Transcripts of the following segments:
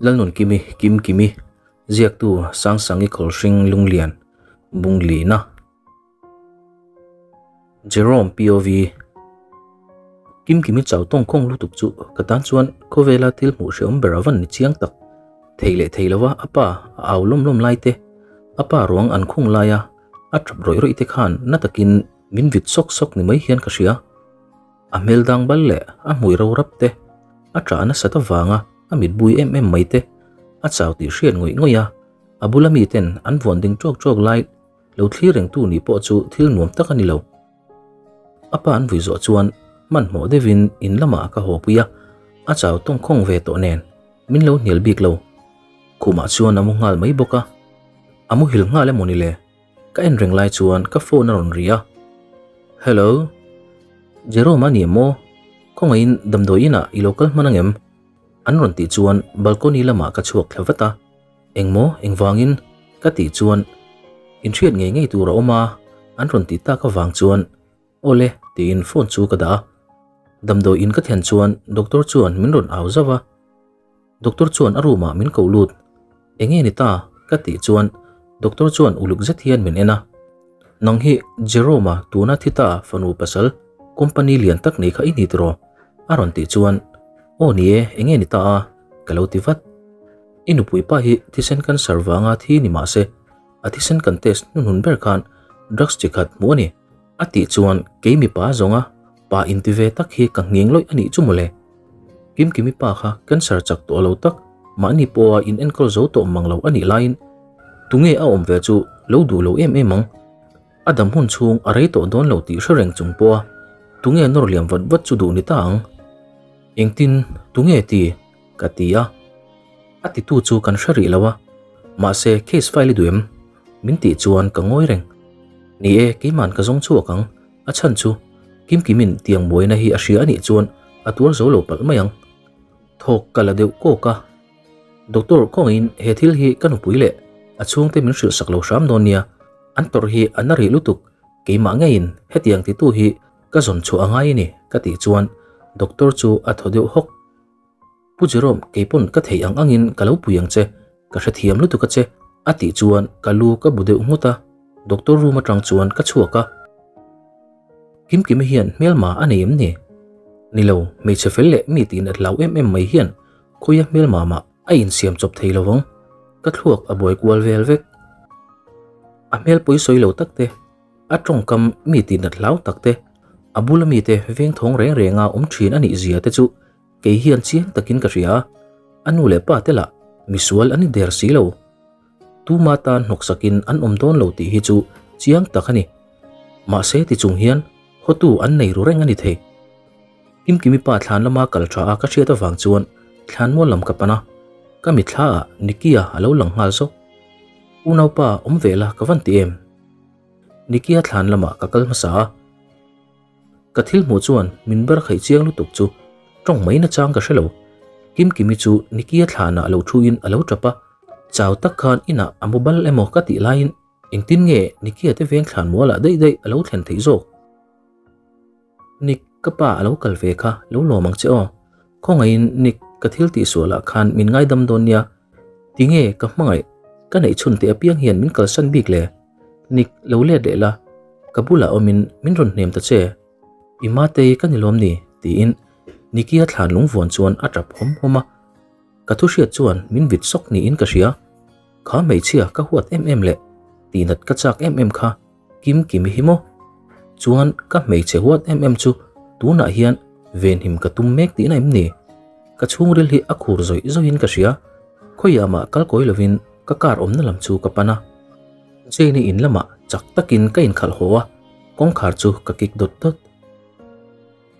Lalnunkimi Kimkimi, ziaktu Sangsangi Khawlhring Lunglian, Bunglina. Jerome POV Kimkimi chau tawng khawng lutuk chu ka tan chuan khawvela thil hmuh hreawm ber a van ni chiang tak. Thei leh thei lova a pa a au lawm lawm lai te, a pa ruang an khung laia a tap rawih rawih te khan na takin min vit sawk sawk ni mai hian ka hria. A hmel dang bal leh a hmui ro rap te, a tah nasat avanga a mit bui em em mai te, a chau tih hriat ngawih ngawih a, a bula miten an vuan ding ṭawk ṭawk lai lo thlir rengtu nih pawh chu thil nuam tak a ni lo. A pa an vui zawh chuan hmanhmawh deuhin in lamah ka haw pui a, a chau tawngkhawng ve tawh nen min lo hnial bik lo. Khumah chuan a mu nghal mai bawk a, a muhil nghal emaw ni le? Ka en reng lai chuan ka phone a rawn ri a. Hello. Jerome a ni em aw? Khawngaihin damdawi inah i lo kal hman angem? An rawn tih chuan balcony lamah ka chhuak thla vat a. Engmaw? Engvangin? Ka tih chuan inhriat ngei ngei tur a awm a, an rawn tih tak avang chuan Awle tiin phone chu ka dah a. Damdawi in ka thlen chuan doctor chuan min rawn au zauh a. Doctor chuan a room ah min ko lut. Enge ni ta? Ka tih chuan doctor chuan uluk zet hian min en a. Nang hi Jerome-a tuna thi ta fanu pasal company lian tak nei kha i ni tiraw? A rawn tih chuan Aw ni e, enge ni ta a? Ka lo ti vat. I nupui pa hi thisen cancer vanga thi ni mah se a thisen kan test hnuhnun ber khan drugs chi khat hmuh a ni. A tih chuan kei mipa zawnga pa inti ve tak hi ka nghing lawih a nih chu mawle. Kimkimi pa kha cancer chak tawh lo tak mahni pawha in enkawl zo tawh mang lo a nih laiin tunge a awm ve chu lo duh lo em em ang. A dam hun chhung a rei tawh dawn lo tih hre reng chung pawha tunge nawr liam vat vat chu duh ni ta ang. Engtin tunge ti? Ka ti a. A titu chu kan hre rih lo a, mahse case file i duh em? Min tih chuan ka ngawi reng. Ni e, keiman ka zawng chhuak ang. A chhan chu, Kimkimin tiang buaina hi a hria a nih chuan a tuar zo lo palh mai ang. Thawk ka la deuh kawk a. Doctor kawngin he thil hi ka nupui leh a chhungte min hrilh sak lo hram dawn nia, an tawrh hi a na rih lutuk, keimah ngeiin hetiang titu hi ka zawn chhuah a ngai a ni ka tih chuan doctor chu a thaw deuh hawk. Pu Jerome, keipawn ka theih ang angin ka lo pui ang che, ka hrethiam lutuk a che, a tih chuan ka lu ka bu deuh nghut a, doctor room atang chuan ka chhuak a. Kimkimi hian hmelma a nei em ni? Ni lo, hmeichhe fel leh mi tiin a hlau em em mai hian khawia hmelma mah a insiam chawp thei lo vang, ka thluak a buai kual vel vek. A hmel pawi sawi lo tak te, A tawngkam mi tihnat hlau tak te, a bula mite vengthawng reng renga awm thin a nih zia te chu kei hian chiang takin ka hria a, a nu leh pa te lah misual an ni der si lo. Tuma tan hnawksakin an awm dawn lo tih hi chu chiang tak a ni. Mahse ti chung hian hotu an nei ru reng a ni thei. Kimkimi pa thlan lama kal tha a ka hriat avang chuan thlanmual lam ka pan a, ka mitthla ah Nicky-a a lo lang nghal zawk. Unaupa awm ve la ka van ti em? Nicky-a thlan lamah ka kal hmasa a, ka thil hmuh chuan min ber khaih chiang lutuk chu tawng mai nachang ka hre lo. Kimkimi chu Nicky-a thlanah lo thuin a lo tap a, chau tak khan inah a mu bal emaw ka tih laiin engtin nge Nicky-a te veng thlan mualah daih daih a lo thlen theih zawk? Nick, ka pa a lo kal ve kha, lo lawm ang che aw. Khawngaihin Nick, ka thil tih sualah khan min ngaidam dawn nia. Tinge ka hmangaih, ka neih chhun teh apiang hian min kalsan bik le? Nick, lo let leh la, ka bulah awmin min rawn hnem ta che. I matei ka ni lawm ni? tiin Nicky-a thlan lungvuan chuan a tap hawm hawm a. Ka thu hriat chuan min vit sawk niin ka hria. Kha hmeichhia ka huat em em leh tihnat ka chak em em kha Kim Kimi hi maw? Chuan ka hmeichhe huat em em chu tunah hian venhim ka tum mek tihna em ni? Ka chhungril hi a khur zawih zawihin ka hria. Khawiah mah kal kawi lovin ka car awmna lam chu ka pan a. Jane-i in lamah chak takin ka inkhalh haw a, kawngkhar chu ka kik dawt dawt.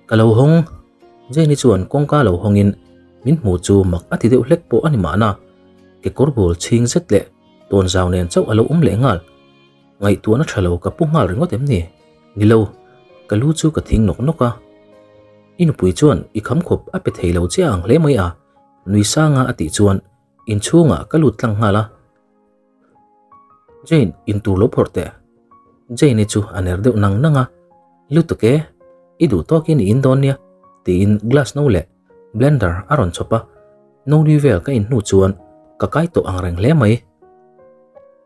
Ka lo hawng. Jane-i chuan kawngka lo hawngin min hmu chu mak a ti deuh hlek pawh a ni mahna. Kekawr bul chhing zet leh tawnzau nen chauh a lo awm leh nghal. Ngaihtuahna tha lo ka pu nghal ringawt em ni? Ni lo, ka lu chu ka thing nawk nawk a. I nupui chuan i kham khawp a pe thei lo che ang hle mai a, nui sanga a tih chuan inchhungah ka lut tlang nghal a. Jane, in tur lo phawrh teh. Jane-i chu a ner deuh nang nang a, Lutuk e, i duh tawkin i in dawn nia, tiin glass no leh blender a rawn chhawp a. No ni vel ka in hnu chuan ka kai tawh ang reng hle mai.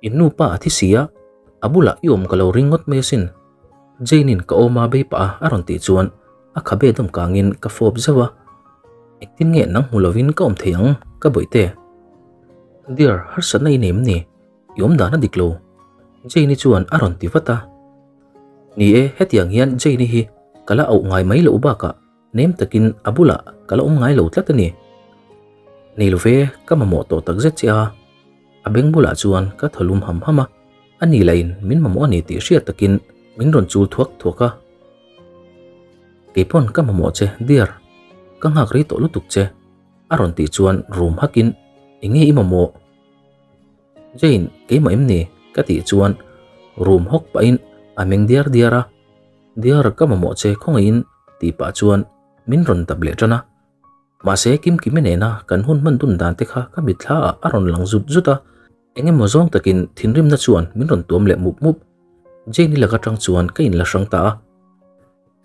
In nu pa a thi si a, a bulah i awm ka lo ring ngawt mai asin. Jane-in ka awma bei pah a a rawn tih chuan a khabe dawm kangin ka fawp zeuh a. Engtin nge nang hmu lovin ka awm thei ang ka bawihte? Dear, harsatna i nei em ni? I awm dan a dik lo. Jane-i chuan a rawn ti vat a. Ni e, hetiang hian Jane-i hi ka la auh ngai mai loh bakah Nem takin a bulah ka la awm ngai lo tlat a ni. Nei lo ve, ka mamawh tawh tak zet che a. A beng bulah chuan ka thaw lum ham ham a, a ni lahin min mamawh a ni tih hriat takin min rawn chul thuak thuak a. Keipawn ka mamawh che, dear. Ka nghak rei tawh lutuk che, a rawn tih chuan rum hakin, Enge i mamawh? Jane, keimah em ni? ka tih chuan rum hawk pahin a meng diar diar a. Dear ka mamawh che khawngaihin tih pah chuan min rawn dap leh tan a. Mahse Kimkimi nena kan hun hman dun dan te kha ka mitthla ah a rawn lang zut zut a, eng emaw zawng takin thinrimna chuan min rawn tuam leh mup mup. Jane-i lak atang chuan ka inla hrang ta a.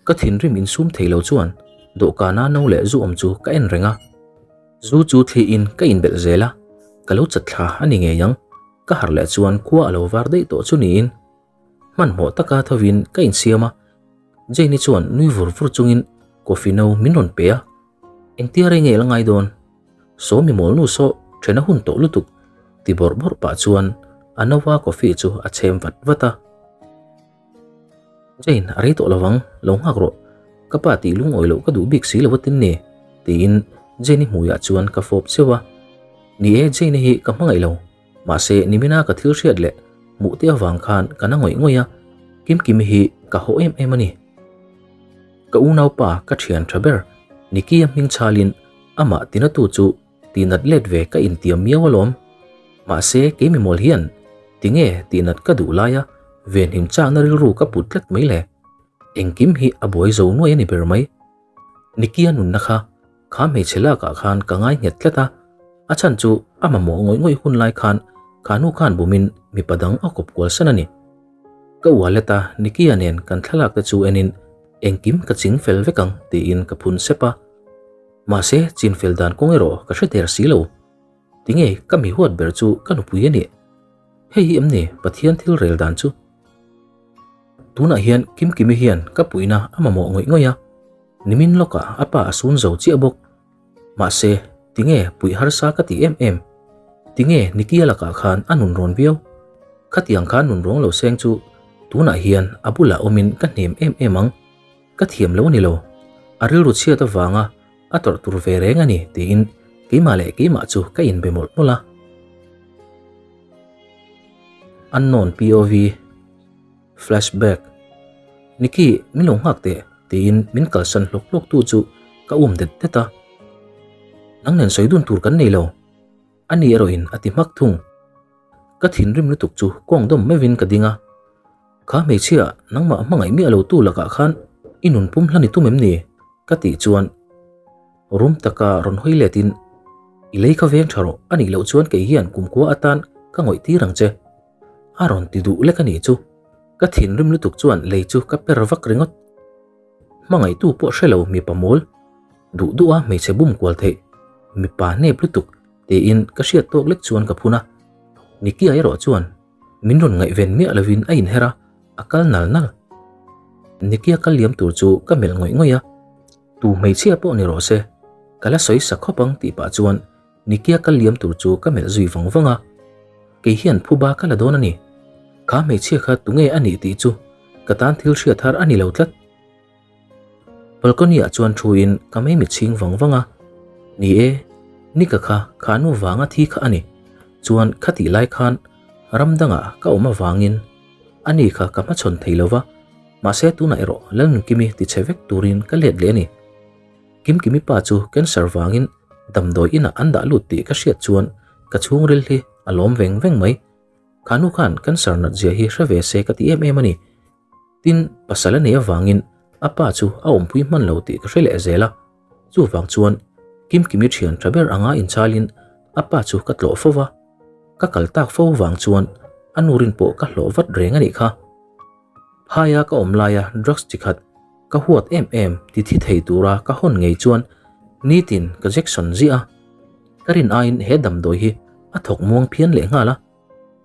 Ka thinrim insum thei lo chuan dawhkana no leh zu awm chu ka en reng a. Zu chu thliin ka inbelh zel a, ka lo chat thla a ni ngei ang. Ka harh leh chuan khua a lo var daih tawh chu niin. Hmanhmawh taka thovin ka insiam a, Jane-i chuan nui vur vur chungin coffee no min rawn pe a, Engtia rei nge la ngai dawn? Saw mi mawl nu saw then a hun tawh lutuk ti bawrh bawrh pah chuan a nova coffee chu a chhem vat vat a. Jane, a rei tawh lovang, lo nghak rawh. Ka pa tih lungawi loh ka duh bik si lo a tin ni, tiin Jane-i hmuiah chuan ka fawp cheu a. Ni e, Jane-i hi ka hmangaih lo. Mahse, nimina ka thil hriat leh hmuh te avang khan ka na ngawih ngawih a, Kimkimi hi ka haw em em a ni. Ka unaupa ka thian tha ber Nicky-a hming chhalin amah tinatu chu tihnat let ve ka intiam miau alawm. Mahse, keimi mawl hian tinge tihnat ka duh laia venhim chakna rilru ka put tlat mai le? Engkim hi a buai zo nuai a ni ber mai. Nicky-a nunna kha Kha hmeichhe lakah khan ka ngai nghet tlat a, a chhan chu a mamawh ngawih ngawih hun lai khan kha nu khan bumin mipa dang a kawp kual san a ni. Ka wallet a Nicky-a nen kan thlalak te chu enin engkim ka ching fel vek ang tiin ka phun sep a. Mahse chin fel dan kawng erawh ka hre der si lo. Tinge ka mi huat ber chu ka nupui a nih? Hei hi em ni Pathian thil rel dan chu? Tunah hian Kimkimi hian ka puihna a mamawh ngawih ngawih a. Nimin lawkah a pa a sun zo chiah bawk. Mahse, tinge puih harsa ka ti em em? Tinge Nikia lakah khan a nun rawn viau? Khatiang khan nun rawng lo seng chu tunah hian a bulah awmin ka hnem em em ang. Ka thiam lo a ni lo. A rilru chhiat avanga a tawrh tur ve reng a ni tiin keimah leh keimah chu ka inbe mawlh mawlh a. Unknown POV. Flashback. Nicky, min lo nghak teh, tiin min kalsan hlawk hlawk tu chu ka um det det a. Nang nen sawi dun tur kan nei lo. Ani erawhin a ti hmak thung. Ka thinrim lutuk chu kawng dawm meuhin ka ding a. Kha hmeichhia, nangmah hmangaih miah lo tu lakah khan i nun pum hlan i tum em ni? Ka tih chuan rum taka rawn hawi letin, I lei kha veng tha rawh, anih loh chuan kei hian kumkhua atan ka ngawih tir ang che. A rawn ti duh lek a nih chu. Ka thinrim lutuk chuan lei chu ka per vak ringawt. Hmangaihtu pawh hre lo mipa mawl, duh duh a hmeichhe bum kual theih, mipa nep lutuk tiin ka hriat tawk lek chuan ka phun a. Nikia erawh chuan min rawn ngaihven miah lovin a inher a, a kal nal nal. Nikia kal liam tur chu ka melh ngawih ngawih a, tu hmeichhia pawh ni rawh se, ka la sawi sa khawp ang tih pah chuan Nikia kal liam tur chu ka melh zui vang vang a, kei hian phuba ka la dawn a ni. Kha hmeichhia kha tunge a nih tih chu ka tan thil hriat har a ni lo tlat. Balcony ah chuan thu in ka mei mit chhing vang vang a, ni e, Nika kha kha nu vanga thi kha a ni. Chuan khatih lai khan ram dangah ka awm avangin ani kha ka hmachhawn thei lo va, mahse tunah erawh Lalnunkimi tichhe vek turin ka let leh a ni. Kimkimi pa chu cancer vangin damdawi inah an dah lut tih ka hriat chuan ka chhungril hi a lawm veng veng mai. Kha nu khan cancer nat zia hi hre ve se ka ti em em a ni. Tin, pasal a nei avangin a pa chu a awmpui hman lo tih ka hre leh zel a. Chuvang chuan Kimkimi thian tha ber anga inchalin a pa chu ka tlawh fo va. Ka kal tak fo vang chuan a nu rin pawh ka hlawh vat reng a nih kha. Phaia ka awm laia drugs chi khat ka huat em em ti thi thei tura ka hawn ngei chuan nitin ka Jackson ziah a. Ka rin aiin he damdawi hi a thawk muang phian leh nghal a,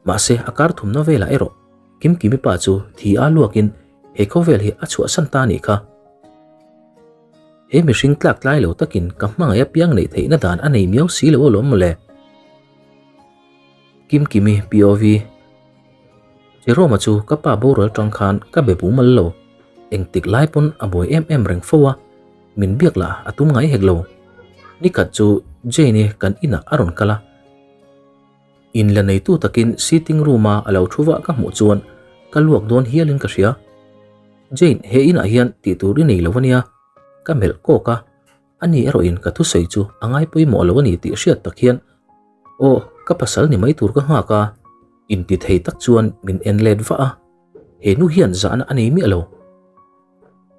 mahse a kar thumna velah erawh Kimkimi pa chu thi a luakin he khawvel hi a chhuahsan ta anih kha. He mihring tlak tlai lo takin ka hmangaih apiang neih theihna dan a nei miau si lo alawm mawle. Kimkimi POV Jerome-a chu ka pa boral tang khan ka be bu mal lo. Engtik lai pawn a buai em em reng fo a, min biak lah a tum ngai hek lo. Nikhat chu Jane-i kan inah a rawn kal a. In la neitu takin sitting room-a a lo thu vah ka hmuh chuan ka luak dawn hialin ka hria. Jane, he inah hian tih tur i nei lo a nia, ka melh kawk a. Ani erawhin ka thusawi chu a ngai pawimawh lo a ni tih hriat tak hian, Aw, ka pasal ni mai tur ka nghak a, inti thei tak chuan min en let vah a, he nu hian zahna a nei miah lo.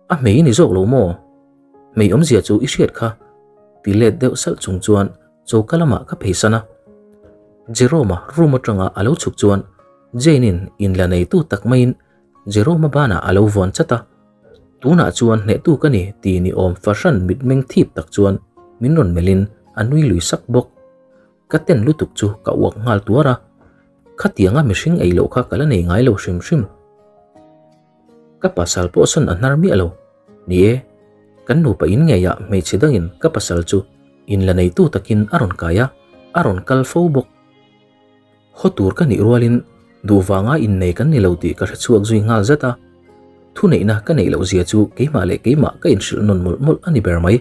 A hmei ni zawk lo maw? Hmei awmzia chu i hriat kha, ti let deuh salh chung chuan choka lamah ka pheisan a. Jerome-a room atanga a lo chhuk chuan Jane-in inla neitu tak maiin Jerome-a banah a lo vuan chat a. Tunah chuan hnehtu ka ni ti ni awm fahran mitmeng thip tak chuan min rawn melhin a nui lui sak bawk. Ka ten lutuk chu ka uak nghal tuar a, khatianga mihring ei loh kha ka la nei ngai lo hrim hrim. Ka pasal pawh sawn a hnar miah lo. Ni e, kan nupa in ngeiah hmeichhe dangin ka pasal chu in la neitu takin a rawn kai a, a rawn kal fo bawk. Haw tur ka nih rualin duh vanga innei kan ni lo tih ka hre chhuak zui nghal zat a, thuneihna ka neih loh zia chu keimah leh keimah ka inhrilh nawn mawlh mawlh a ni ber mai.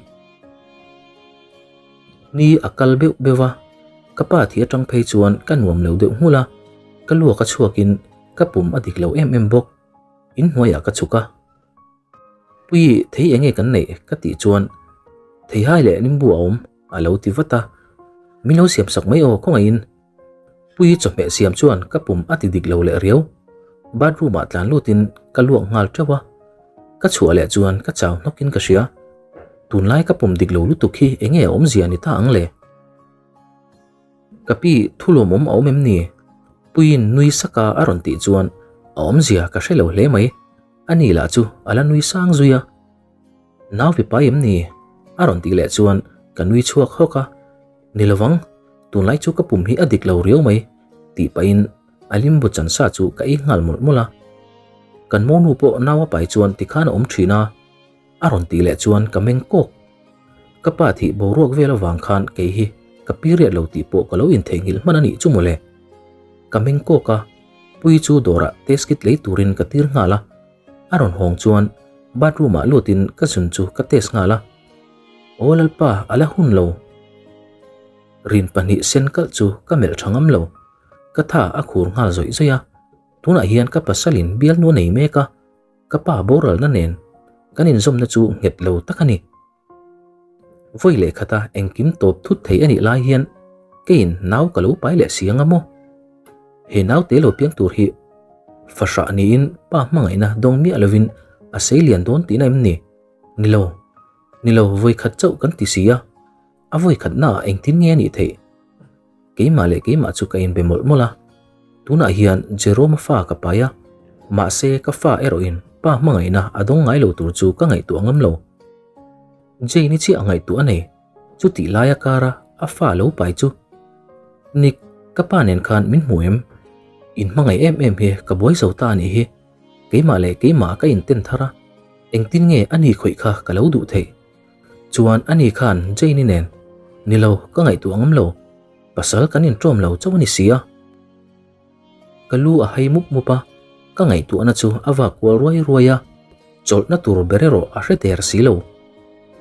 Ni a kal beuh beuh a, ka pa thi atang phei chuan ka nuam lo deuh nghulh a, ka luak a chhuakin ka pum a dik lo em em bawk. Inhnuaiah ka chhuk a. Pui, thei enge kan neih? ka tih chuan Theihai leh limbu a awm, a lo ti vat a. Min lo siam sak mai aw, khawngaihin. Pui chawhmeh siam chuan ka pum a ti dik lo leh riau. Bathroom ah tlan lutin ka luak nghal teuh a. Ka chhuah leh chuan ka chau hnawkin ka hria. Tunlai ka pum dik lo lutuk hi enge a awmzia ni ta ang le? Ka pi, thu lawmawm a awm em ni? Puiin nui saka a rawn tih chuan a awmzia ka hre lo hle mai. A ni lah chu a la nui sang zui a. Nau pi pai em ni? A rawn tih leh chuan ka nui chhuak hawk a. Ni lovang, tunlai chu ka pum hi a dik lo riau mai tih pahin a limbu chan sa chu ka ei nghal mawlh mawlh a. Kan monu pawh nau a pai chuan tikhan a awm thin a, a rawn tih leh chuan ka meng kawk. Ka pa thih boruak vel avang khan kei hi ka period lo tih pawh ka lo intheihnghilh hman a nih chu mawle. Ka meng kawk a, Pui chu dawrah test kit lei turin ka tir nghal a, a rawn hawng chuan bathroom ah lutin ka zun chu ka test nghal a. Aw Lalpa, a la hun lo. Rin pahnih sen kalh chu ka melh tha ngam lo. Ka tha a khur nghal zawih zawih a, tunah hian ka pasalin bialnu a nei mek a, ka pa boralna nen kan inzawmna chu nghet lo tak a ni. Vawi leh khata engkim tawp thut thei a nih lai hian keiin nau ka lo pai leh si anga maw? He naute lo piang tur hi fahrah niin pa hmangaihna dawng miah lovin a sei lian dawn tihna em ni? Ni lo, ni lo vawi khat chauh kan ti si a, a vawi khatnaah engtin nge a nih theih? Keimah leh keimah chu ka inbe mawlh mawlh a, tunah hian Jerome-a fa ka pai a, mahse ka fa erawhin pa hmangaihna a dawng ngai lo tur chu ka ngaihtuah ngam lo. Jane-i chiah ngaihtuah a nei, chutih laia kara a fa lo pai chu. Nick, ka pa nen khan min hmu em? In hmangaih em em hi ka buai zo ta a nih hi, keimah leh keimah ka inten thar a, engtin nge a ni khawih kha ka lo duh theih? Chuan ani khan Jane-i nen, Ni lo, ka ngaihtuah ngam lo. Pasal kan inṭawm lo chauh a ni si a. Ka lu a hai mup mup a, ka ngaihtuahna chu a vak kual ruai ruai a, chawlhna tur ber erawh a hre der si lo.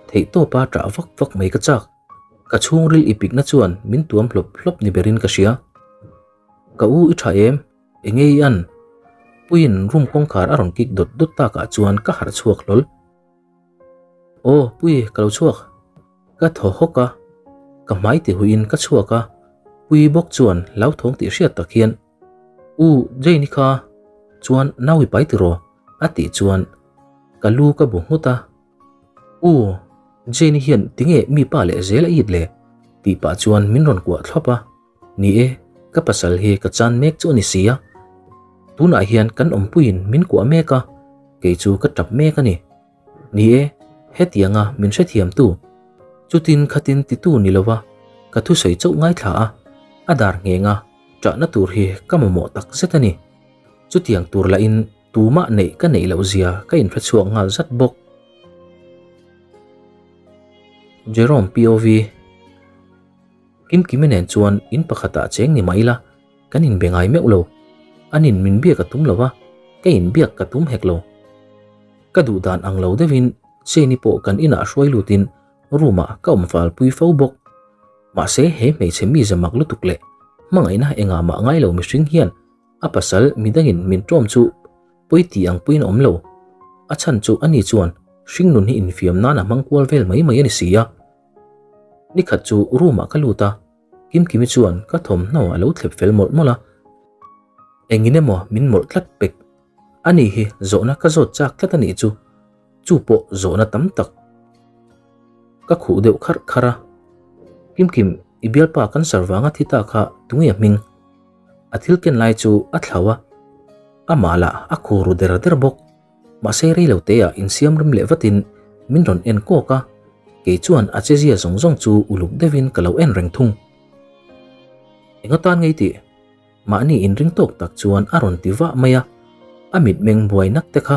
Theihtawpa ṭah vak vak mai ka chak. Ka chhungril ipikna chuan min tuam hlawp hlawp ni berin ka hria. Ka u i ṭha em? Enge i an? Puiin room kawngkhar a rawn kik dawt dawt takah chuan ka harh chhuak hlawl. Aw Pui ka lo chhuak. Ka thaw hawk a, ka hmai ti huiin ka chhuak a, Pui bawk chuan hlauthawng tih hriat tak hian U Jane-i kha chuan nau i pai tiraw? a tih chuan ka lu ka bu nghut a. U Jane-i hian tinge mi pa leh zel a it le? tih pah chuan min rawn kuah thlawp a. Ni e, ka pasal hi ka chan mek chu a ni si a. Tunah hian kan awmpuiin min kuah mek a, kei chu ka tap mek a ni. Ni e, hetianga min hrethiamtu, chutin khatin titu ni lova, Ka thusawi chauh ngaithla a, a dar ngheng a, ṭahna tur hi ka mamawh tak zet a ni. Chutiang tur lahin tumah neih ka neih loh zia ka inhre chhuak nghal zat bawk. Jerome POV Kimkimi nen chuan in pakhatah cheng ni mah ila kan inbe ngai meuh lo. Anin min biak a tum lo a, ka inbiak ka tum hek lo. Ka duh dan ang lo deuhin Jane-i pawh kan inah hruai lutin room-ah ka awm fal pui fo bawk. Mahse he hmeichhe mi zamak lutuk leh hmangaihna engah mah ngai lo mihring hian a pasal midangin min ṭawm chu pawi tih ang puiin a awm lo. A chhan chu ani chuan hringnun hi infiam nan a hmang kual vel mai mai a ni si a. Nikhat chu room-ah ka lut a, Kimkimi chuan ka thawmhnaw a lo thlep fel mawlh mawlh a. Engin emaw min mawlh tlat pek. Ani hi zawhna ka zawt chak tlat a nih chu. Chu pawh zawhna tam tak. Ka khuh deuh kharh kharh a. Kimkim, i bialpa cancer vanga thi ta kha tunge a hming? A thil ken lai chu a thlau a, amah lah a khaw ru der der bawk. Mahse rei lo teah insiam rem leh vatin min rawn en kawk a, kei chuan a chezia zawng zawng chu uluk deuhin ka lo en reng thung. Enga tan ngei tih? Mahni inring tawk tak chuan a rawn ti vah mai a, a mitmeng buai nak te kha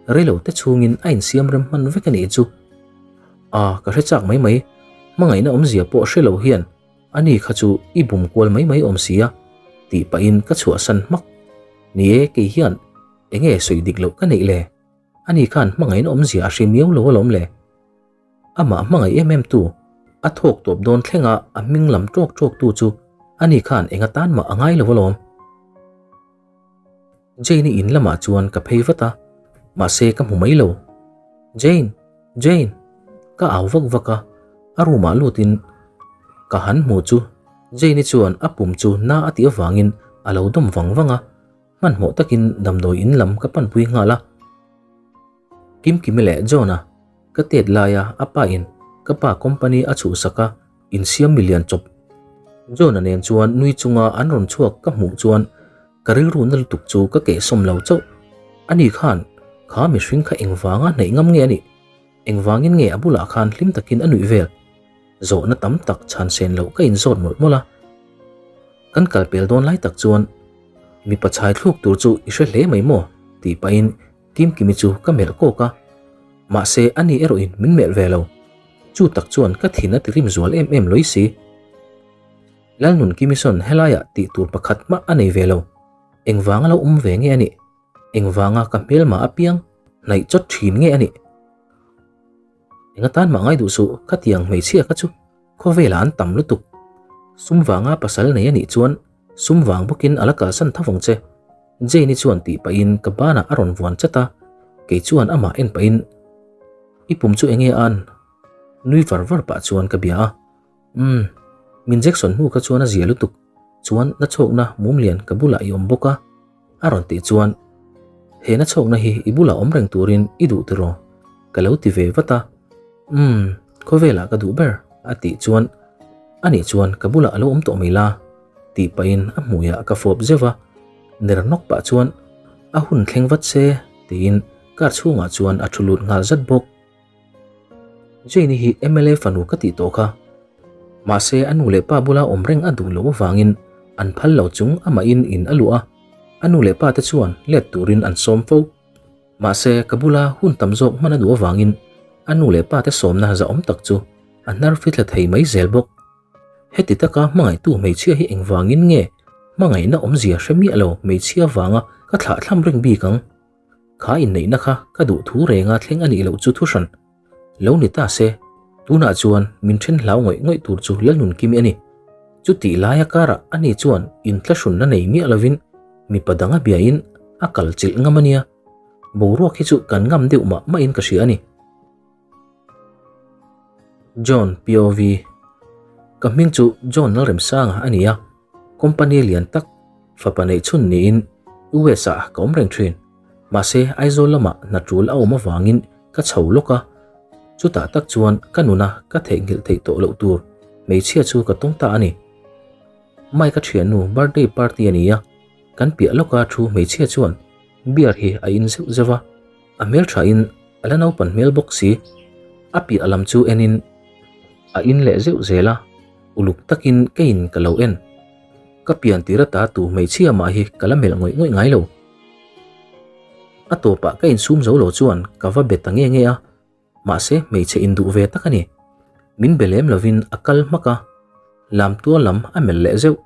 reilo te chhungin a insiam rem hman vek a nih chu. A, ka hre chak mai mai, hmangaihna awmzia pawh hre lo hian ani kha chu i bum kual mai mai awm sia, tih pahin ka chhuahsan hmak. Ni e, kei hian enge sawi dik loh ka neih le? Ani khan hmangaihna awmzia a hre miau lo alawm le. Amah hmangaih em em tu, a thawk tawp dawn thlenga a hming lam tawk tawk tu chu ani khan eng atan mah a ngai lo alawm. Jane-i in lamah chuan ka phei vat a, mahse ka hmu mai lo. Jane! Jane! Ka au vak vak a, a room ah lutin ka han hmu chu Jane-i chuan a pum chu na a tih avangin a lo dawm vang vang a, hmanhmawh takin damdawi in lam ka panpui nghal a. Kimkimi leh John-a ka tet laia a pa in ka pa company a chhuhsak a insiam milian chawp. John-a nen chuan nui chunga an rawn chhuak ka hmuh chuan ka rilru na lutuk chu ka kehsawm lo chauh. Ani khan kha mihring kha engvanga hnaih ngam nge a nih? Engvangin nge a bulah khan hlim takin a nuih vel? Zawhna tam tak chhan sen loh ka inzawt mawlh mawlh a. Kan kal pel dawn lai tak chuan mipa chhai thluk tur chu i hre hle mai maw? tih pahin Kimkimi chu ka melh kawk a, mahse ani erawhin min melh ve lo. Chu tak chuan ka thin a ti rim zual em em lawih si. Lalnun Kimison helaiah tih tur pakhat mah a nei ve lo. Engvanga lo awm ve nge a nih? Engvanga ka hmelma apiang hnaih chawt thin nge a nih? Enga tan mah ngai duh suh, khatiang hmeichhia kha chu khawvelah an tam lutuk. Sum vanga pasal nei a nih chuan sum vang bawkin a la kalsan tho vang che. Jane-i chuan tih pahin ka banah a rawn vuan chat a, kei chuan amah en pahin, I pum chu enge an? Nui var var pah chuan ka bia a, Umm, min Jackson hnu kha chuan a zia lutuk, chuan na chhawkna mumlian ka bulah i awm bawk a, a rawn tih chuan, He na chhawkna hi i bulah awm reng turin i duh tiraw? Ka lo ti ve vat a, Umm, khawvelah ka duh ber, a tih chuan, Anih chuan ka bulah a lo awm tawh mai la. Tih pahin a hmuiah ka fawp zeuh a, ner nawk pah chuan a hun thleng vat se tiin car chhungah chuan a thu lut nghal zat bawk. Jane-i hi mla fanu ka tih tawh kha, mahse a nu leh pa bula awm reng a duh loh avangin an phal lo chung amahin in a luah a, a nu leh pa te chuan let turin an sawm fo. Mahse ka bula hun tam zawk hman a duh avangin a nu leh pa te sawmna zahawm tak chu a hnar fithla thei mai zel bawk. Heti taka hmangaihtu hmeichhia hi engvangin nge hmangaihna awmzia hre miah lo hmeichhia vanga ka thlah thlam reng bik ang? Kha inneihna kha ka duh thu renga thleng a nih loh chu thuhran lo ni ta se, tunah chuan min then hlau ngawih ngawih tur chu Lalnunkimi a ni. Chutih laia karah ani chuan inthlahrunna nei miah lovin mipa danga biain a kal chilh ngam a nia. Boruak hi chu kan ngam deuh mah mahin ka hria a ni. John POV Ka hming chu John Lalremsanga a ni a, company lian tak fapa neih chhun niin US ah ka awm reng thin. Mahse Aizawl lamah hna tul a awm avangin ka chho lawk a, chutah tak chuan ka nuna ka theihnghilh theih tawh loh tur hmeichhia chu ka tawng ta a ni. Mike a thiannu birthday party a ni a, kan piah lawka thu hmeichhia chuan beer hi a in zeuh zeuh a, A hmelthain a la naupan hmel bawk si. A piah lam chu enin a in leh zeuh zel a. Uluk takin keiin ka lo en. Ka pian tir ata tu hmeichhia mah hi ka la melh ngawih ngawih ngai lo. A tawpah ka insum zo lo chuan ka va be ta nge nge a, mahse hmeichhe induh ve tak a ni. Min be lem lovin a kal hmak a, lamtual lam a melh leh zeuh.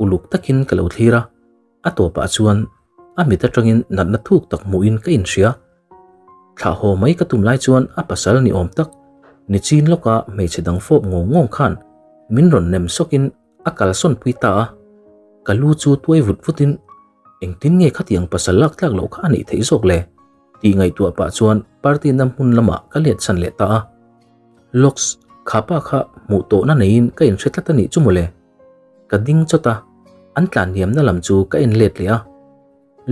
Uluk takin ka lo thlir a, a tawpah chuan a mit atangin natna thuk tak hmuhin ka inhria. Thlah haw mai ka tum lai chuan a pasal ni awm tak nichin lawka hmeichhe dang fawp ngawng ngawng khan min rawn nem sawkin a kalsawn pui ta a, ka lu chu tuai vut vutin engtin nge khatiang pasal lak tlak loh kha a neih theih zawk le tih ngaihtuah pah chuan party na hmun lamah ka let chhan leh ta a. Locks, kha pa kha hmuh tawhna neiin ka inhre tlat a nih chu mawle. Ka ding chawt a, an tlan hniamna lam chu ka en let leh a.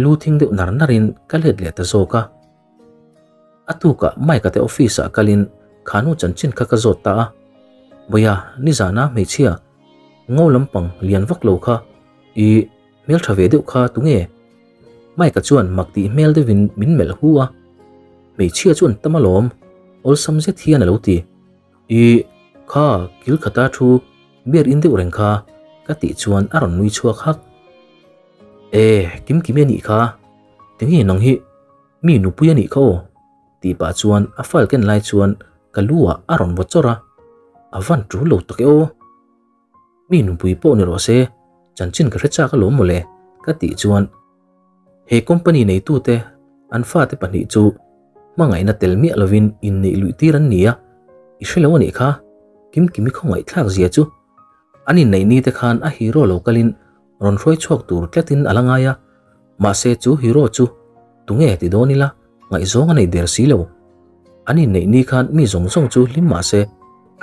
Lu thing deuh nar narin ka let leh ta zawk a. A tukah Mike-a te office-ah kalin khanu chanchin kha ka zawt ta a. Bawia, nizana hmeichhia ngo lampang lian vak lo kha i hmeltha ve deuh kha tunge? Mike-a chuan mak tih hmel deuhin min melh hu a. Hmeichhia chu an tam alawm, awlsam zet hian a lo ti. I kha kil khata thu beer in deuh reng kha ka tih chuan a rawn nui chhuak hak. E, kim kim e nih kha, tinge nang hi mi nupui a nih kha aw tih pah chuan a file ken lai chuan ka lu ah a rawn vaw chawrh a, a van tul lo tak e aw. Mi nupui pawh ni rawh se, chanchin ka hre chak alawm mawle ka tih chuan he company neitute an fate pahnih chu hmangaihna tel miah lovin inneih luih tir an ni a, i hre lo a nih kha, kim kimi khawngaihthlak zia chu. An inneih ni te khan a hero lo kalin rawn hruai chhuak tur tlatin a la ngai a, mahse chu hero chu tunge ti dawn ila ngaihzawng a nei der si lo. An inneih ni khan mi zawng zawng chu hlim mah se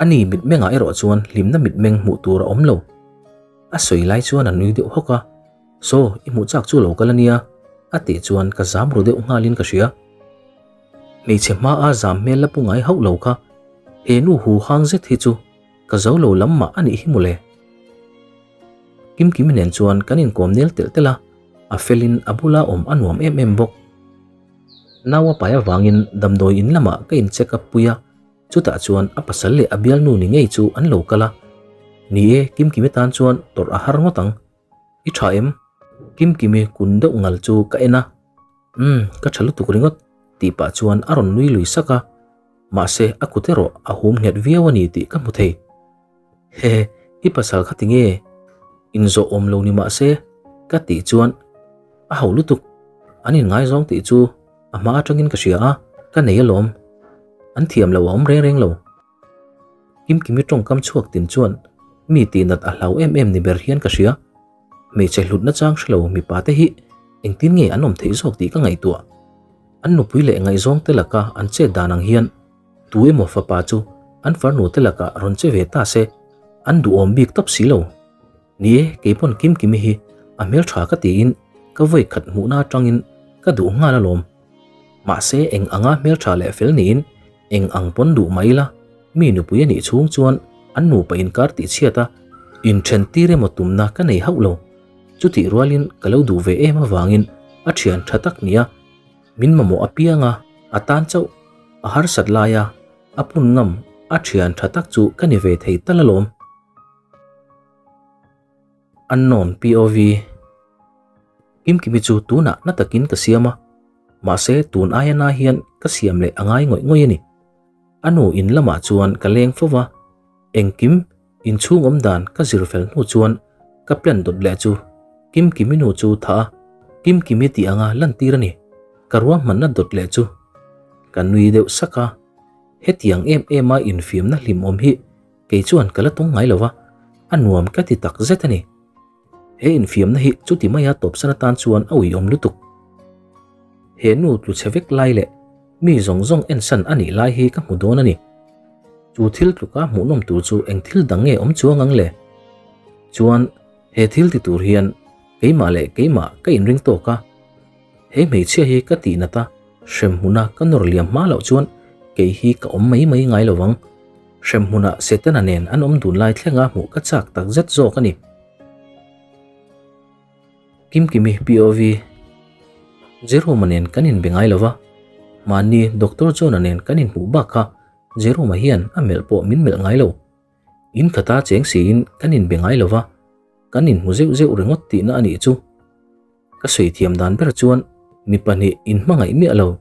ani mitmengah erawh chuan hlimna mitmeng hmuh tur a awm lo. A sawi lai chuan a nui deuh hawk a, Saw, i hmuh chak chu lo kal a nia, a tih chuan ka zam ru deuh nghalin ka hria. Hmeichhe hmaa zam hmel la pu ngai hauh lo kha, he nu hu hang zet hi chu Ka zo lo lam mah a nih hi mawle. Kimkimi nen chuan kan inkawm nel telh telh a, a felin a bula awm a nuam em em bawk. Nau a pai avangin damdawi in lamah ka in check up pui a, chutah chuan a pasal leh a bialnu ni ngei chu an lo kal a. Ni e, Kimkimi tan chuan tawrh a har ngawt ang. I tha em? Kimkimi kun deuh ngal chu ka en a. Umm, ka tha lutuk ringawt tih pah chuan a rawn nui lui sak a. Mahse, a kut erawh a hum nghet viau a ni tih ka hmu thei. Hehe, i pasal kha tinge? Inzawh awm lo ni mahse, ka tih chuan a ho lutuk. An inngaizawng tih chu a hma atangin ka hria a, ka nei alawm. An thiam lo a awm reng reng lo. Kimkimi tawngkam chhuak tin chuan mi tihnat a hlau em em ni ber hian ka hria. Hmeichhe hlutna chang hre lo mipa te hi engtin nge an awm theih zawk tih ka ngaihtuah. An nupui leh ngaihzawng te laka an chet dan ang hian tu emaw fapa chu an farnu te lakah rawn che ve ta se an duhawm bik tawp si lo. Ni e, keipawn Kimkimi hi a hmeltha ka tiin ka vawi khat hmuhna atangin ka duh nghal alawm. Mahse eng anga hmeltha leh fel niin eng ang pawn duh mah ila mi nupui a nih chhung chuan an nupa inkar tihchhiat a inthen tir emaw tumna ka nei hauh lo. Chutih rualin ka lo duh ve em avangin a thian tha tak nia min mamawh apiang a, a tan chauh a harsat laia a pun ngam a thian tha tak chu ka ni ve thei tal alawm. Unknown POV Kimkimi chu tunah na takin ka siam a, mahse tun aia na hian ka siam leh a ngai ngawih ngawih a ni. A nu in lamah chuan ka leng fo va, engkim inchhung awm dan ka zir fel hnu chuan ka plan dawt leh chu Kimkimi nu chu tha a, Kimkimi tih anga lantir a ni. Ka ruahmanna dawt leh chu ka nui deuh sak a, hetiang em em a infiamna hlimawm hi kei chuan ka la tawng ngai lo va, a nuam ka ti tak zet a ni. He infiamna hi chuti maia tawpsan atan chuan a uiawm lutuk. He nu tlu chhe vek lai leh mi zawng zawng ensan a nih lai hi ka hmu dawn a ni. Chu thil tluka hmuhnawm tur chu eng thil dang nge awm chuang ang le? Chuan he thil ti tur hian keimah leh keimah ka inring tawk a. He hmeichhia hi ka tih nat a, hrem hmuna ka nawr liam hma loh chuan kei hi ka awm mai mai ngai lo vang. Hrem hmunah Setana nen an awm dun lai thlenga hmuh ka chak tak zet zawk a ni. Kimkimi POV Jerome-a nen kan inbe ngai lo va, mahni Doctor John-a nen kan inhmuh bak kha Jerome-a hian a melh pawh min melh ngai lo. In khata cheng siin kan inbe ngai lo va, kan inhmu zeuh zeuh ringawt tihna a nih chu. Ka sawi thiam dan ber chuan mi pahnih inhmangaih miah lo,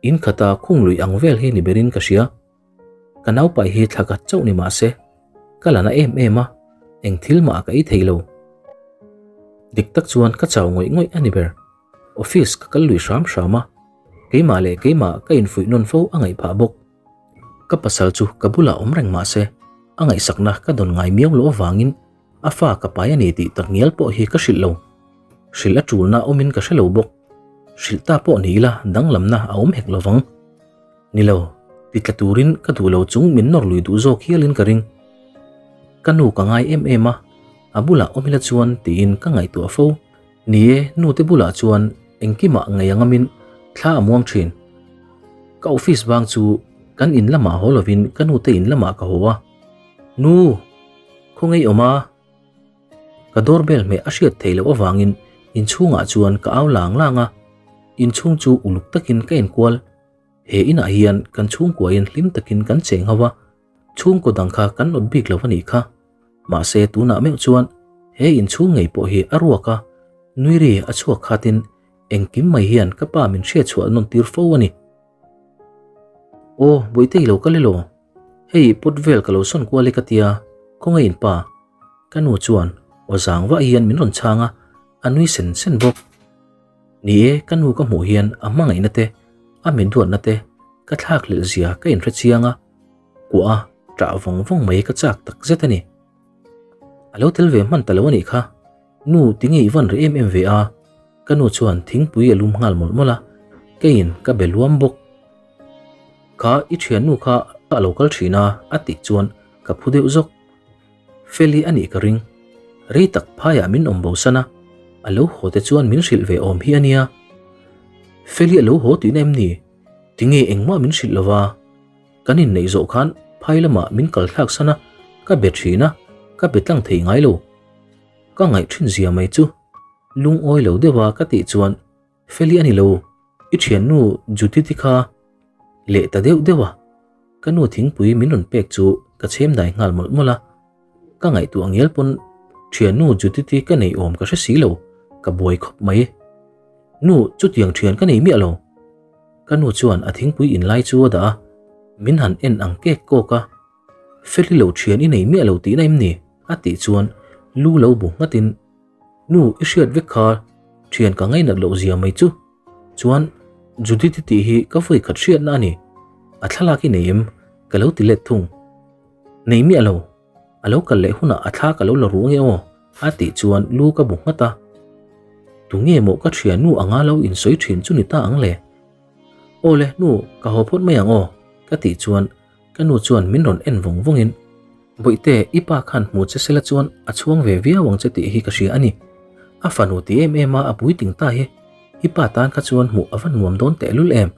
in khata khung lui ang vel hi ni berin ka hria. Ka naupai hi thla khat chauh ni mah se, ka la na em em a, eng thil mah ka ei thei lo. Dik tak chuan ka chau ngawih ngawih a ni ber. Office ka kal lui hram hram a, keimah leh keimah ka infuih nawn fo a ngaih phah bawk. Ka pasal chu ka bulah awm reng mah se, a ngaihsakna ka dawn ngai miau loh avangin a fa ka pai a ni tih tak ngial pawh hi ka hrilh lo. Hrilh a tulna awmin ka hre lo bawk. Hrilh ta pawh ni ila danglamna a awm hek lo vang. Ni lo, ti tla turin ka duh lo chung min nawr lui duh zawk hialin ka ring. Ka nu ka ngai em em a, a bulah awm ila chuan tiin ka ngaihtuah fo. Ni e, nu te bulah chuan engkimah ngei angamin thla a muang thin. Ka office bang chu kan in lamah haw lovin ka nu te in lamah ka haw a. Nu! Khawngaih awm a? Ka doorbell hmeh a hriat theih loh avangin inchhungah chuan ka au lang lang a, inchhung chu uluk takin ka enkual. He inah hian kan chhungkuain hlim takin kan cheng ho a, chhungkaw dang kha kan nawt bik lo a nih kha. Mahse tunah meuh chuan he inchhung ngei pawh hi a ruak a, nui ri a chhuak khatin engkim mai hian ka pa min hriatchhuah nawn tir fo a ni. Aw, Bawihte i lo kal elaw? Hei pot vel ka lo sawn kual e ka tia, khawngaih in pa. Ka nu chuan aw zang vah hian min rawn chhang a, a nui sen sen bawk. Ni e, ka nu ka hmuh hian a hmangaihna te, a min duatna te ka thlak hlelh zia ka inhre chiang a, kuah a ṭah vawng vawng mai ka chak tak zet a ni. A lo tel ve hman ta lo a nih kha, Nu tinge i van ri em em ve a? Ka nu chuan thingpui a lum nghal mawlh mawlh a, keiin ka be luam bawk. Kha i thiannu kha a lo kal thin a a tih chuan ka phu deuh zawk. Feli a nih ka ring. Rei tak phaiah min awm bo san a, a lo haw te chuan min hrilh ve awm hi a nia. Feli a lo haw tihna em ni? Tinge engmah min hrilh lova? Kan inneih zawh khan phai lamah min kal thlak san a, ka be thin a, ka be tlang thei ngai lo. Ka ngaih thin zia mai chu lungawi lo deuha ka tih chuan Feli a ni lo, i thiannu Judith-i kha leh ta deuh deuh a, ka nu thingpui min rawn pek chu ka chhem dai nghal mawlh mawlh a, ka ngaihtuah ngial pawn thiannu Judith-i ka nei awm ka hre si lo, ka buai khawp mai. Nu, chutiang thian ka nei miah lo. Ka nu chuan a thingpui in lai chu a dah a, min han en ang kek kawk a, Feli lo thian i nei miah lo tihna em ni? a tih chuan lu lo bu nghatin Nu, i hriat vek kha thian ka ngainat loh zia mai chu. Chuan, Judith-i tih hi ka vawi khat hriatna a ni. A thlalak i nei em? Ka lo ti let thung. Nei miah lo. A lo kal leh hunah a thla ka lo la ru ange aw, a tih chuan lu ka bu nghat a. Tunge maw ka thiannu anga lo insawi thin chu ni ta ang le? Aw le, nu, ka haw phawt mai ang aw, ka tih chuan Ka nu chuan min rawn en vawng vawngin, Bawihte, i pa khan hmu che sela chuan a chhuang ve viau ang che tih hi ka hria a ni. A fanu ti em em a a puitling ta hi, i pa tan kha chuan hmuh a va nuam dawn tehlul em?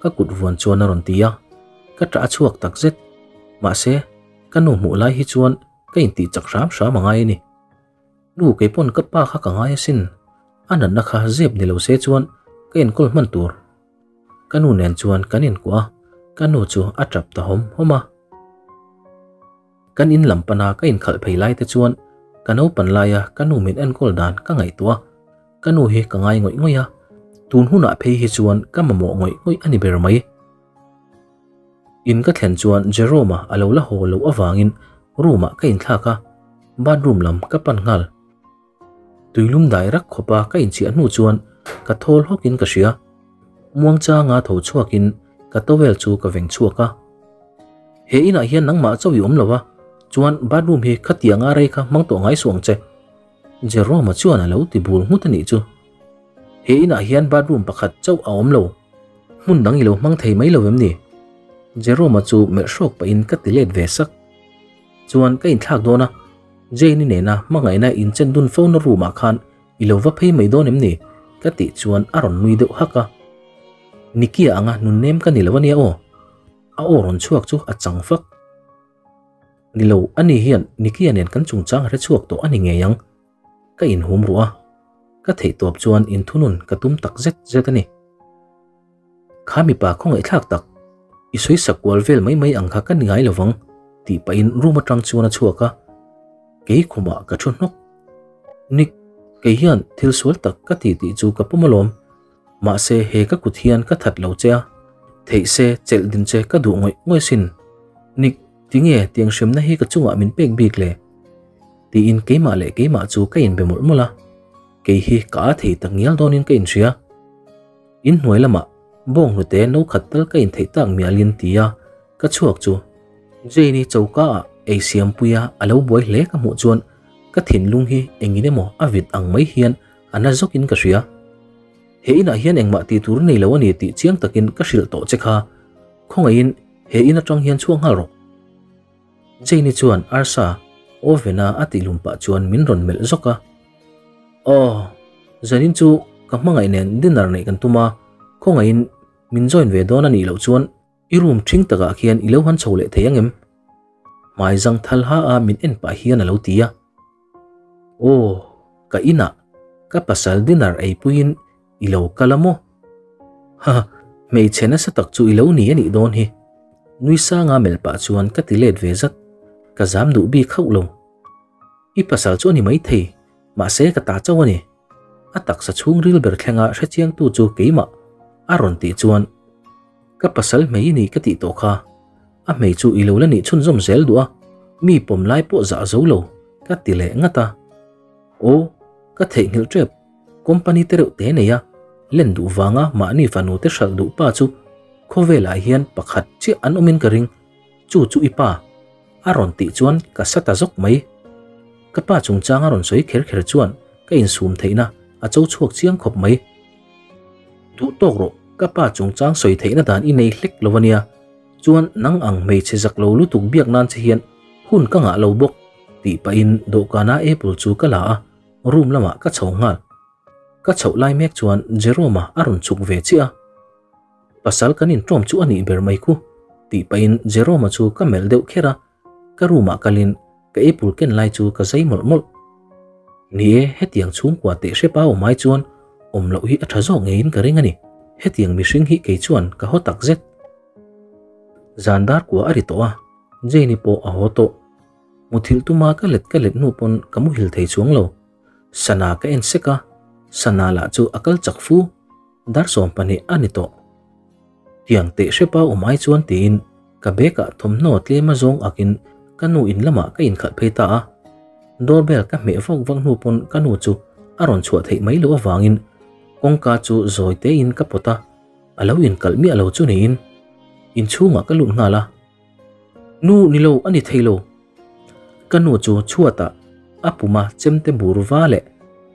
Ka kut vuan chuan a rawn ti a, ka ṭah a chhuak tak zet. Mahse, ka nu hmuh lai hi chuan ka intih chak hram hram a ngai a ni. Nu, keipawn ka pa kha ka ngai asin, a natna kha zep ni lo se chuan ka enkawl hman tur. Ka nu nen chuan kan inkuah a, ka nu chu a tap ta hawm hawm a. Kan in lam pana ka inkhalh phei lai te chuan ka naupan laia ka nu min enkawl dan ka ngaihtuah a, ka nu hi ka ngai ngawih ngawih a, tun hunah phei hi chuan ka mamawh ngawih ngawih a ni ber mai. In ka thlen chuan Jerome-a a lo la haw loh avangin room-ah ka inthlak a, bathroom lam ka pan nghal. Tuilum dai rak khawpa ka inchiah hnu chuan ka thawl hawkin ka hria. Muangchanga tho chhuakin ka towel chu ka veng chhuak a. He inah hian nangmah chauh i awm lo a, chuan bathroom hi khatianga rei kha hmang tawh ngai suh ang che. Jerome-a chuan a lo ti bul nghut a nih chu. He inah hian bathroom pakhat chauh a awm lo. Hmun dang i lo hmang thei mai lo em ni? Jerome-a chu melh hrawk pahin ka ti let ve sak. Chuan ka inthlak dawn a, Jane-i nena hmangaihna inchen dun fo na room ah khan i lo va phei mai dawn em ni? ka tih chuan a rawn nui deuh hak a. Nikia anga nun nem ka ni lo ania aw. A aw rawn chhuak chu a chang fak. Ni lo, ani hian Nikia nen kan chungchang a hre chhuak tawh a ni ngei ang. Ka inhum ruh a, ka theihtawp chuan inthunun ka tum tak zet zet a ni. Kha mipa khawngaihthlak tak, i sawi sak kual vel mai mai ang kha ka ni ngai lovang. Tih pahin room atang chuan a chhuak a, kei khumah ka thu hnawk. Nick, kei hian thil sual tak ka ti tih chu ka pawm alawm. Mahse he ka kut hian ka that lo che a, theih se chelh din che ka duh ngawih ngawih sin. Nick, tinge tiang hremna hi ka chungah min pek bik le? Tiin keimah leh keimah chu ka inbe mawlh mawlh a, kei hi ka a thei tak ngial dawnin ka inhria. In hnuai lamah bawng hnute no khat tal ka intheih tak mialin ti a, ka chhuak chu Jane-i choka ah ei siampuia a lo buai hle ka hmuh chuan ka thinlung hi engin emaw a vit ang mai hian a na zawkin ka hria. He inah hian engmah tih tur nei lo a ni tih chiang takin ka hrilh tawh che kha, khawngaihin he in atang hian chhuak nghal rawh. Jane-i chuan arsa oven-a a tih lum pah chuan min rawn melh zawk a. Aw, zanin chu ka hmangaih nen dinner neih kan tum a, khawngaihin min join ve dawn a nih loh chuan I room ṭhing takah khian i lo han chho leh thei ang em? Hmai zang thal ha a min en pah hian a lo ti a. Aw, ka inah ka pasal dinner ei puiin i lo kal a maw? Ha, hmeichhe nasa tak chu i lo ni a nih dawn hi. Nui sanga melh pah chuan ka ti let ve zat, ka zam duh bik hauh lo. I pasal chu a ni maithei, mahse ka ta chauh a ni. A taksa chhungril ber thlenga hrechiangtu chu keimah a rawn tih chuan Ka pasal hmei i ni ka tih tawh kha, a hmei chu i lo la nih chhunzawm zel duh a, mi pawm lai pawh zah zo lo ka ti leh ngat a. Aw, ka theihnghilh tep, company te reuh te nei a, len duh vanga mahni fanu te hralh duh pa chu khawvelah hian pakhat chiah an awmin ka ring, chu chu i pa a rawn tih chuan ka sa ta zawk mai. Ka pa chungchang a rawn sawi kher kher chuan ka insum theihna a cho chhuak chiang khawp mai. Duh tawk rawh, ka pa chungchang sawi theihna dan i nei hlek lo ania, chuan nang ang hmeichhe zak lo lutuk biak nan che hian hun ka ngah lo bawk tih pahin dawhkana apple chu ka la a, room lamah ka chho nghal. Ka chhoh lai mek chuan Jerome-a a rawn chhuk ve chiah a, pasal kan inṭawm chu a nih ber mai khu tih pahin Jerome-a chu ka melh deuh kher a, ka room ah kalin ka apple ken lai chu ka zai mawlh mawlh. Ni e, hetiang chhungkua teh hrep a awm ai chuan awm loh hi a tha zawk ngeiin ka ring a ni. Hetiang mihring hi kei chuan ka haw tak zet. Zan dar kua a ri tawh a, Jane-i pawh a haw tawh. Muthilh tuma ka let ka let hnu pawn ka muhil thei chuang lo. Sana ka en sek a, Sana lah chu a kal chak fu. Dar 12 a ni tawh. Tiang teh hrep a awm ai chuan tiin ka bag ah thawmhnaw tlem a zawng akin ka nu in lamah ka inkhalh phei ta a. Doorbell ka hmeh vak vak hnu pawn ka nu chu a rawn chhuah theih mai loh avangin kawngka chu zawi tein ka pawt a, a lo inkalh miah lo chu niin inchhungah ka lut nghal a. Nu ni lo a ni thei lo. Ka nu chu chhuatah a puma chemte bur va leh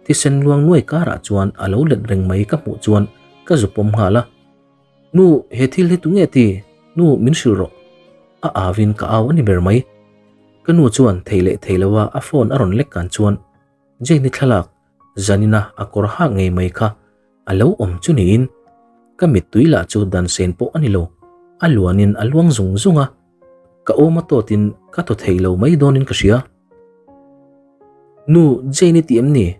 thisen luang nuai karah chuan a lo let reng mai ka hmuh chuan ka zu pawm nghal a. Nu, he thil hi tunge ti? Nu, min hrilh rawh. A awin ka au a ni ber mai. Ka nu chuan thei leh thei loa a phone a rawn lek kan chuan Jane-i thlalak zanina a kawr hak ngei mai kha a lo awm chu niin ka mittui lah chu dan sen pawh a ni lo, a luanin a luang zung zung a, ka awm a tawtin ka thaw thei lo mai dawnin ka hria. Nu, Jane-i ti em ni?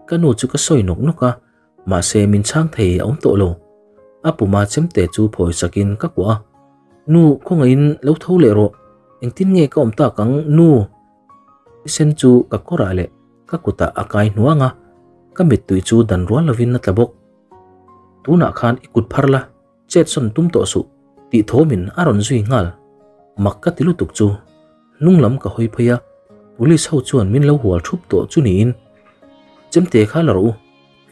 Ka nu chu ka sawi nawk nawk a, Mahse min chhang thei a awm tawh lo. A puma chemte chu phawi sakin ka kuah a. Nu, khawngaihin lo tho leh rawh. Engtin nge ka awm tak ang, nu? Thisen chu ka kawrah leh ka kutah a kai hnuang a, ka mittui chu dan rual lovin a tla bawk. Tunah khan i kut phar la, chet sawn tum tawh suh, tih thawmin a rawn zui nghal. Mak ka ti lutuk chu. Hnung lam ka hawi phei a, police ho chuan min lo hual thup tawh chu niin. Chemte kha la rawh u,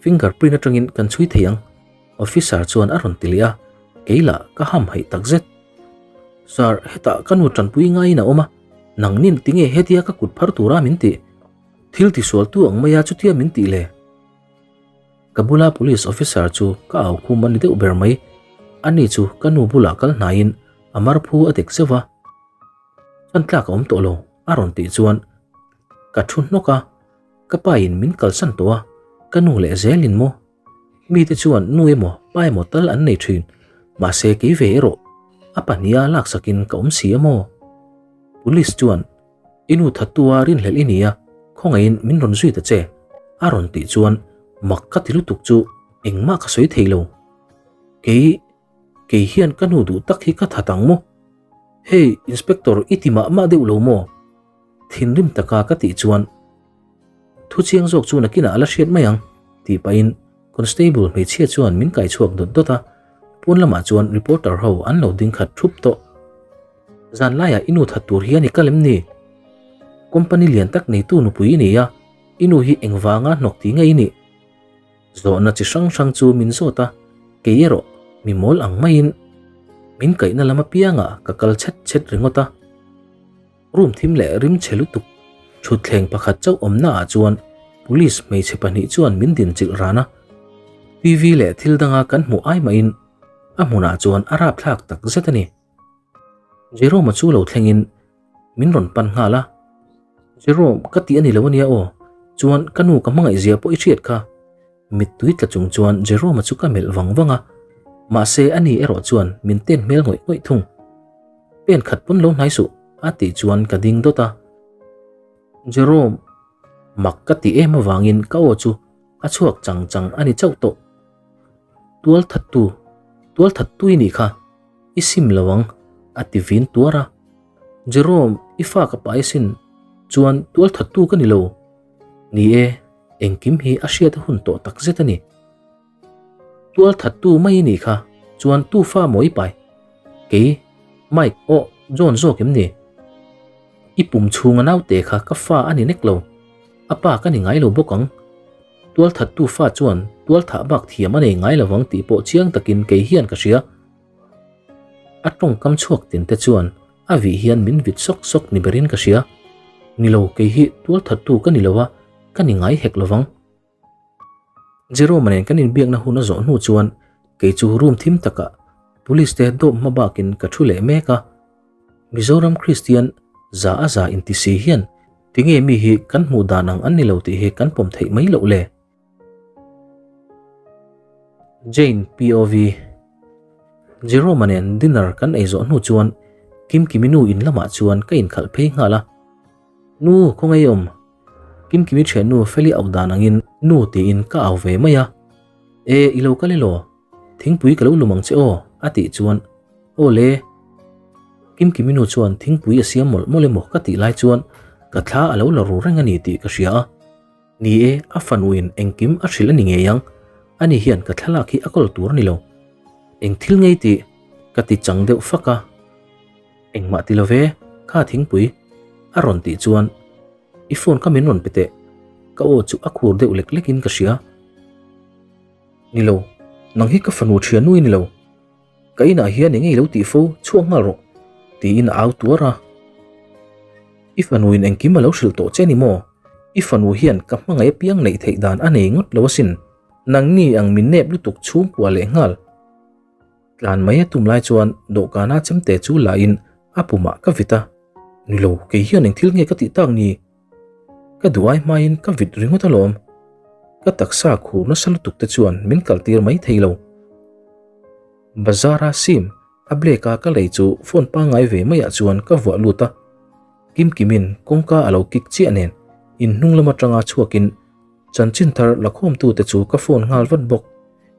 finger print atangin kan chhui thei ang, officer chuan a rawn ti leh a, kei lah ka ham haih tak zet. Sir, hetah ka nu tanpui ngaiin a awm a, nangnin tinge hetia ka kut phar tura min tih? Thil tisualtu ang maia chutia min tih le? Ka bula police officer chu ka au khum a ni deuh ber mai, ani chu ka nu bulah kal hnaiin a marphu a dek zeuh va. Chuan tlak a awm tawh lo a rawn tih chuan ka thu hnawk a, ka pa in min kalsan tawh a, ka nu leh zel in maw? Mite chuan nu emaw pa emaw tal an nei thin, mahse kei ve erawh a pahniha laksakin ka awm si a maw? Police chuan I nu thattu a rinhlelh i ni a, khawngaihin min rawn zui ta che a rawn tih chuan mak ka ti lutuk chu engmah ka sawi thei lo. Kei, kei hian ka nu duh tak hi ka that ang maw? Hey, Inspector i ti mah mah deuh lo maw? Thinrim taka ka tih chuan thu chiang zawk chu nakinah a la hriat mai ang tih pahin Constable hmeichhia chuan min kai chhuak dawt dawt a, pawn lamah chuan reporter ho an lo ding khat thup tawh. Zan laiah i nu that tur hian i kal em ni? Company lian tak neitu nupui i ni a, i nu hi engvanga hnawk ti nge i nih? Zawhna chi hrang hrang chu min zawt a, kei erawh mi mawl ang maiin min kaihna lam apiangah ka kal chhet chhet ringawt a. Room thim leh rim chhe lutuk thutthleng pakhat chauh awmna ah chuan police hmeichhe pahnih chuan min din chilh ran a. TV leh thil danga kan hmuh ai mahin a hmunah chuan a rapthlak tak zet a ni. Jerome-a chu lo thlengin min rawn pan nghal a. Jerome, ka tih a ni lo ania aw. Chuan ka nu ka hmangaih zia pawh i hriat kha. Mittui tla chung chuan Jerome-a chu ka melh vang vang a. Mahse ani erawh chuan min ten hmel ngawih ngawih thung. Pen khat pawn lo hnai suh, a tih chuan ka ding dawt a. Jerome, mak ka ti em avangin ka aw chu a chhuak chang chang a ni chauh tawh. Tual thattu, tual thattu i nih kha. I sim lo ang, a ti vin tuar a. Jerome, i fa ka pai sin chuan tual thattu ka ni lo. Ni e, engkim hi a hriat a hun tawh tak zet a ni. Tual thattu mai i nih kha, chuan tu fa maw i pai? Kei, Mike, aw, John zawk em ni? I pum chhunga naute kha ka fa a ni nek lo. A pa ka ni ngai lo bawk ang. Tual thattu fa chuan tual thah bak thiam a nei ngai lovang tih pawh chiang takin kei hian ka hria. A tawngkam chhuak tin te chuan a vih hian min vit sawk sawk ni berin ka hria. Ni lo, kei hi tual thattu ka ni lo a, ka ni ngai hek lovang. Jerome-a nen kan inbiakna hun a zawh hnu chuan kei chu room thim takah police te dawp hma bakin ka thu leh mek a. Mizoram Kristian za a za inti si hian Tinge mi hi kan hmuh dan ang an ni lo tih hi kan pawm theih mai loh le? Jane POV Jerome-a nen dinner kan ei zawh hnu chuan Kimkimi nu in lamah chuan ka inkhalh phei nghal a. Nu, khawngaih awm? Kimkimi thiannu Feli auh dan angin nu tiin ka au ve mai a. E, i lo kal elaw? Thingpui ka lo lum ang che aw, a tih chuan Aw le. Kimkimi nu chuan thingpui a siam mawlh mawlh emaw ka tih lai chuan ka thla a lo la ru reng a ni tih ka hria a. Ni e, a fanuin engkim a hrilh a ni ngei ang. Ani hian ka thlalak hi a kawl tur a ni lo. Eng thil ngei tih ka ti chang deuh fak a. Engmah ti lo ve, kha thingpui a rawn tih chuan i phone kha min rawn pe teh. Ka aw chu a khur deuh lek lekin ka hria. Ni lo, nang hi ka fanu thiannu i ni lo. Ka inah hian eng nge i lo tih fo, chhuak nghal rawh, tiin a au tuar a. I fanuin engkim a lo hrilh tawh che ni maw? I fanu hian ka hmangaih apiang neih theih dan a nei ngawt lo asin. Nangni ang min nep lutuk chhungkua leh nghal. Tlan mai a tum lai chuan dawhkana chemte chu la in a pumah ka vit a. Ni lo, kei hian eng thil nge ka tih tak ni? Ka duh ai hmain ka vit ringawt alawm. Ka taksa khur nasa lutuk te chuan min kal tir mai thei lo. Bazar-a sim a blake a ka lei chu phone pangngai ve maiah chuan ka vuah lut a. Kimkimin kawngka a lo kik chiah nen in hnung lam atanga chhuakin chanchin thar lakhawmtu te chu ka phone nghal vat bawk.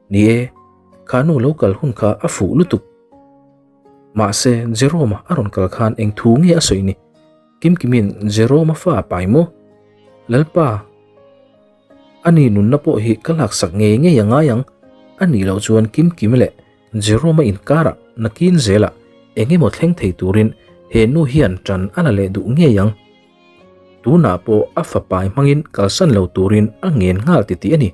Ni e, kha nu lo kal hun kha a fuh lutuk. Mahse Jerome-a a rawn kal khan eng thu nge a sawi ni? Kimkimin Jerome-a fa a pai maw? Lalpa, ani nunna pawh hi ka laksak ngei ngei a ngai ang. A nih loh chuan Kimkimi leh Jerome-a inkarah nakin zelah eng emaw thleng thei turin he nu hian ṭan a la leh duh ngei ang. Tunah pawh a fapai hmangin kalsan lo turin a ngen nghal titih a ni.